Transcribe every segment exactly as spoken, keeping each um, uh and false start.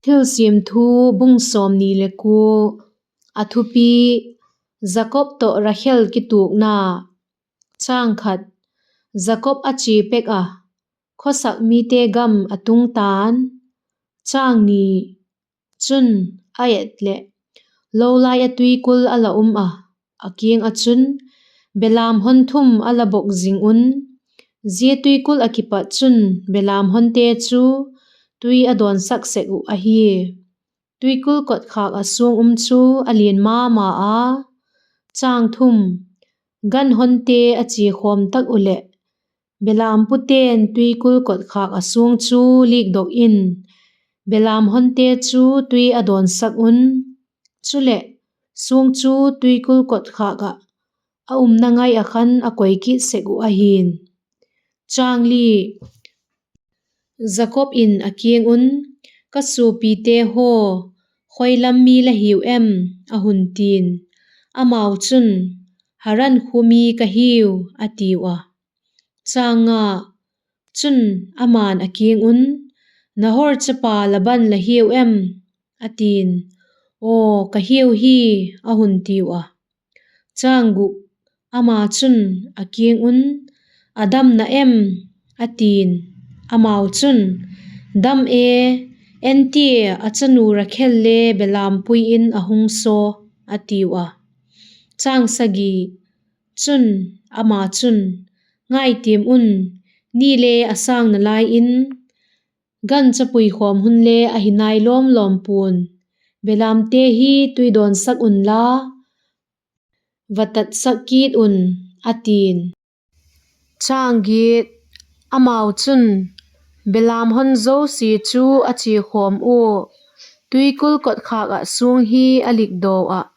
Thilsiam Thu, bung sawmni le kua. A thupi: Jakob tawh Rakhel kituakna. Chang khat. Jakob a chia pek ah, khawsak mite gam a tung ta'n. Chang ni. Chun, a et leh, lo lai ah tuikul a la um ah, a kiang ah chun belam hon thum a la bok zing un; zia tuikul ah kipat chun belam honte chu tui a dawnsak sek uh ahi. Tuikul kotkhâk ah suang um chu a lian ma ma a. Chang thum. Gan honte a chia khawm tak uh leh, belam pute'n tuikul kotkhâk ah suang chu likdok in, belam honte chu tui a dawnsak un; chuleh, suang chu tuikul kotkhâk ah a umna ngai ah khan a koi kit sek uh ahi'n. Chang li. Jakob in a kiang un, Ka suapite haw, khoi lam mi la hiu em? a hun ti'n. Amau chun, Haran khua mi ka hiu, a tiu a. Chang nga. Chun, ama'n a kiang un, Nahor chapa Laban la hiu em? a ti'n. Aw, ka hiu hi, a hun tiu a. Chang guk. Ama chun a kiang un, A dam na em? a ti'n. Amau chun, Dam e, entia a chanu Rakhel le belam pui in a hung saw, a tiu a. Chang sagi. Chun, ama chun, Ngai tiam un, ni le a sâng nalai in, gan chapui khawm hun le ahi nai lawm lawm pua'n; belamte hi tui dawnsak unla, va tatsak kit un, a ti'n. Chang giat. Amau chun belam hon zosia chu a chia khawm ua, tuikul kotkhâk ah suang hi a likdaw ah,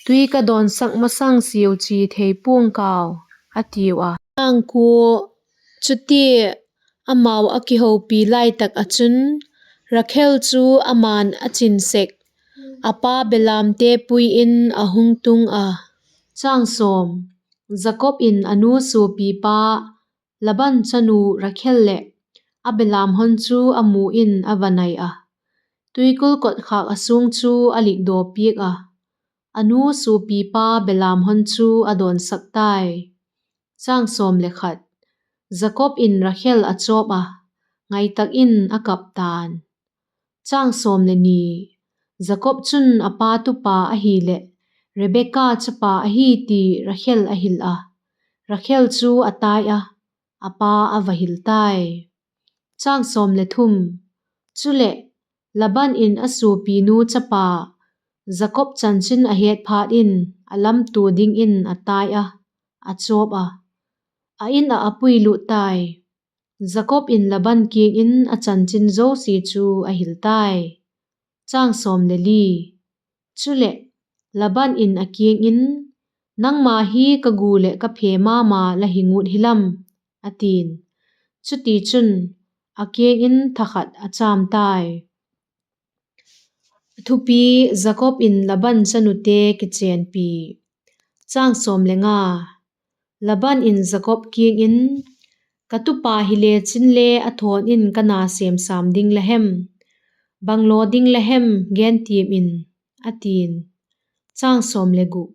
tui ka dawnsak masang siau chia thei pua'ng kau, a tiu a. Chang kua. Chutia amau a kihopi lai tak ah chun, Rakhel chu ama'n a chin sek, a pa belamte pui in a hung tung a. Chang sawm. Jakob in a nu suapipa Laban chanu Rakhel leh a belam hon chu a mu in a va nai a, tuikul kotkhâk ah suang chu a likdaw piak a, a nu suapipa belam hon chu a dawnsak tai. Chang sawm le khat. Jakob in Rakhel a chawp a, ngai tak in a kap ta'n. Chang sawm le ni. Jakob chun a pa tupa ahileh, Rebeka chapa ahi ti Rakhel a hil a, Rakhel chu a tai a, a pa a va hil tai. Chang sawm le thum. Chuleh, Laban in a suapinu chapa Jakob chanchin a het phat in a lamtua dingin a tai a, a chawp a, a in ah a puilut tai. Jakob in Laban kiang in a chanchin zosia chu a hil tai. Chang sawm le li. Chuleh, Laban in a kiang in, Nangma hi ka gu leh ka phe ma ma la hi ngut hilam, a ti'n. Chutichun, a kiang in thakhat a châm tai. Thupi: Jakob in Laban chanute kichênpi. Chang sawm le nga. Laban in Jakob kiang in, Ka tupa hile chin le a thawn in ka na sêm sâm ding la hem? Bang law ding la hem, gen tiam in, a ti'n. Chang sawm le guk.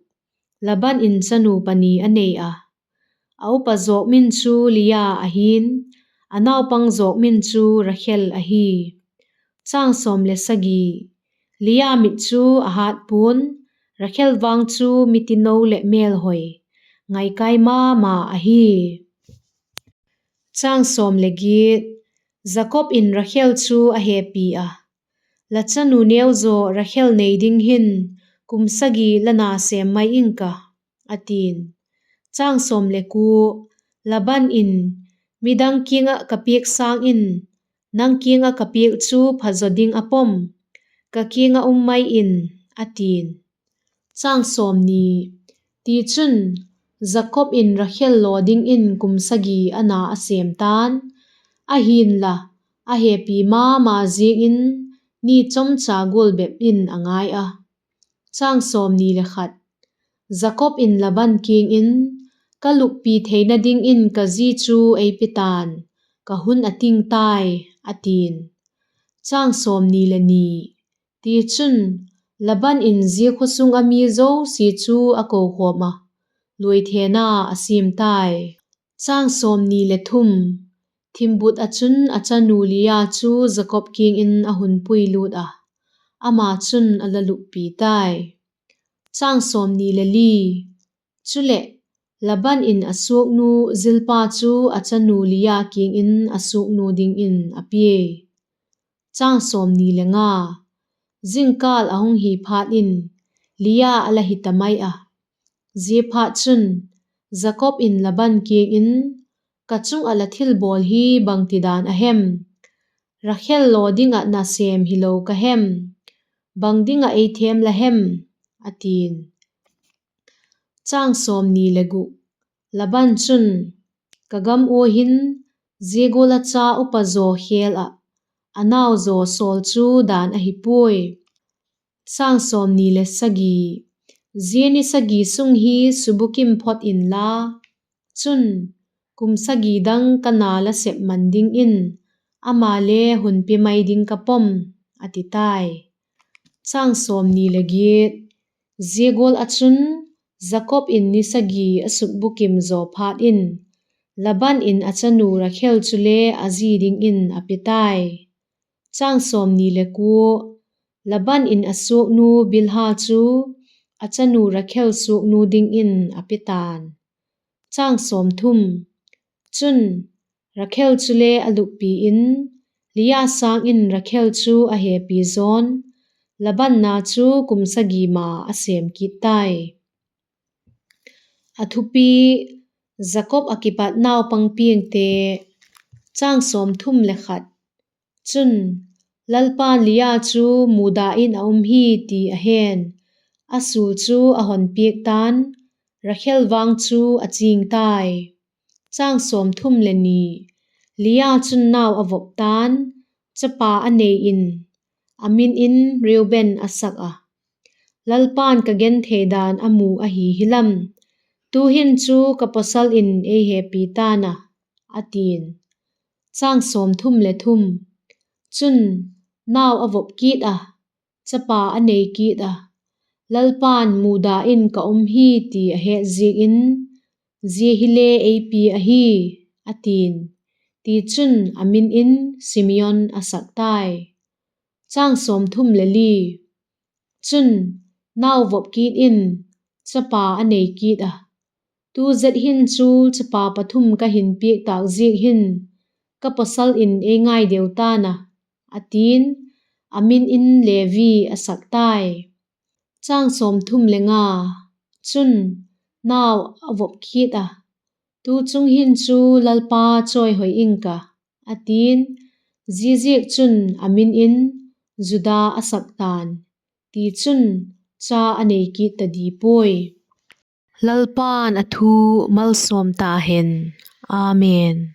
Laban in chanu pani a nei a, a upa zawk min chu Lia ahi'n, a naupang zawk min chu Rakhel ahi. Chang sawm le sagi. Lia mit chu a hât pua'n, Rakhel vang chu mitino leh mêlhoi, ngaikai ma ma ahi. Chang sawm le giat. Jakob in Rakhel chu a hepi a, La chanu neu zaw Rakhel nei ding hin kum sagi la na sêm mai ing ka, a ti'n. Chang sawm le kua. Laban in, Midang kiang ah ka piak sâng in nang kiang ah ka piak chu phazaw ding a pom, ka kiang ah um mai in, a ti'n. Chang sawmni. Tichun, Jakob in Rakhel law dingin kum sagi a na a sêm ta'n; ahi'nla, a hepi ma ma ziakin ni chomcha gual bep in a ngai a. Chang sawmni le khat. Jakob in Laban kiang in, Ka luppi theina dingin ka zi chu ei pe ta'n, ka hun a ting tai, a ti'n. Chang sawmni le ni. Tichun, Laban in zia khawsung ah mi zosia chu a kokhawm ah, luaithena a siam tai. Chang sawmni le thum. Thimbut ah chun a chanu Lia chu Jakob kiang in a hun puilût ah, ama chun a la luppi tai. Chang sawmni le li. Chuleh, Laban in a suaknu Zilpa chu a chanu Lia kiang in a suaknu dingin a pia. Chang sawmni le nga. Zingkâl a hung hi phat in, Lia a la hi ta mai a. Ziaphatchun, Jakob in Laban kiang in, Ka chung ah la thilbawl hi bangtidan a hem? Rakhel law ding ah nasêm hilo ka hem? Bang ding ah ei thêm la hem? a ti'n. Chang sawmni le gu. Laban chun, Ka gam ua hin, zia gual ah cha upa zaw khêl ah, a nau zaw sawl chu dan ahi puai. Chang sawmni le sagi. Zia ni sagi sung hi subukim phot inla, chun, kum sagi dang ka na la sep man dingin, ama le hun pia mai ding ka pom, a ti tai. Chang sawmni le giat. Zia gual ah chun, Jakob in ni sagi a sukbukim zaw phat in, Laban in a chanu Rakhel chule a zi dingin a pe tai. Chang sawmni le kua. Laban in a suaknu Bilha chu a chanu Rakhel suaknu dingin a pe ta'n. Chang sawmthum. Chun, Rakhel chule a luppi in, Lia sâng in Rakhel chu a hepi zaw'n, Laban na chu kum sagi ma a sêm kit tai. A thupi: Jakob a kipat naupang piangte. Chang sawmthum le khat. Chun, Lalpa'n Lia chu muda in a um hi ti a he'n, a sul chu a hon piak ta'n, Rakhel vang chu a ching tai. Chang sawmthum le ni. Lia chun nau a vop ta'n, chapa a nei in, a min in Reuben a sak a. Lalpa'n ka genthei dan a mu ahi hilam, tu'hin chu ka pawsal in ei hepi ta'n a, a ti'n. Chang sawmthum le thum. Chun, nau a vop kit a, chapa a nei kit a, Lalpa'n muda in ka um hi ti a het ziak in, zia hile ei pi ahi, a ti'n. Tichun, a min in Simeon a sak tai. Chang sawmthum le li. Chun, nau vop kit in, chapa a nei kit a, tu zet hin chu chapa pathum ka hin piak tâk ziak hin, ka pawsal in ei ngai deu ta'n a, a ti'n, a min in Levi a sak tai. Chang sawmthum le nga. Chun, nau a vop kit a, tu chung hin chu Lalpa chawihoi ing ka, a ti'n, ziaziakchun a min in Juda a sak ta'n. Tichun, cha a nei kit ta di puai. Lalpa'n a thu malsawm ta hen. Amen.